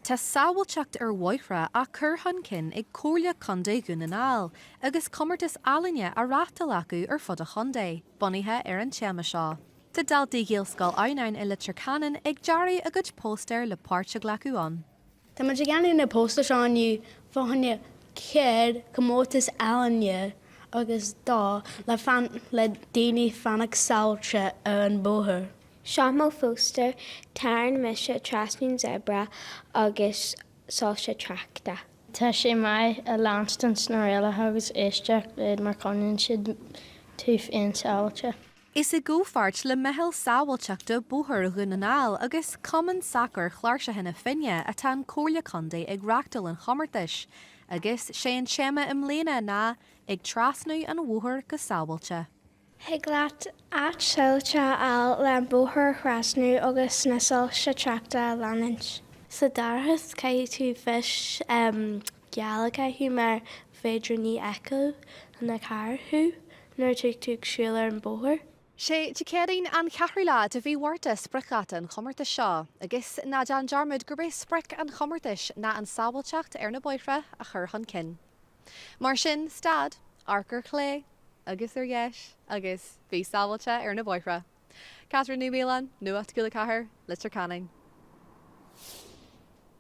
Tá sábháilteacht ar bhóithre á cur chun cinn ag Comhairle Contae Dhún na nGall agus comórtas ealaíne á reáchtáil acu ar fud an chontae, bunaithe ar an téama seo. Tá daltaí Ghaelscoil Adhamhnáin i Leitir Ceanainn ag dearadh a gcuid póstaer le páirt a ghlacadh ann. Tá muid ag déanamh na póstaer seo inniu fá choinne chéad comórtas ealaíne agus dó le le daoine fanacht sábháilte ar an bóthar. Seo mo phóstaer, Tarraing mise trasna an zebra agus soilse tráchta. Tá sé maith a leanstan na rialacha agus éisteacht leo mar coinníonn siad tú féin sábháilte. Is i gcomhpháirt le Meitheal Sábháilteachta Bóthair Dhún na nGall agus Cumann Sacair Chláirseacha na Finne atá an Comhairle Contae ag reáchtáil an chomórtais agus sé an téama i mbliana ná 'Ag Trasnú an Bhóthair go Sábháilte'. Thig leat áit sábháilte a fháil le an bóthar a thrasnú agus na soilse tráchta a leanúint. Sa dorchadas caithfidh tú fios geal a chaitheamh mar b'fhéidir ní fheicfeadh na carr thú nuair atá tú ag siúl ar an bóthar. Sé Dé Céadaoin an ceathrú lá de mhí Mhárta spriocdháta an chomórtais seo agus ná déan dearmad gurb é sprioc an chomórtais ná an sábháilteacht ar na bóithre a chur chun cinn. Mar sin, stad, amharc ar chlé agus ar dheis agus bí sábháilte ar na bóithre. Catherine Ní Mhaoláin, Nuacht Cúla 4, Leitir Ceanainn.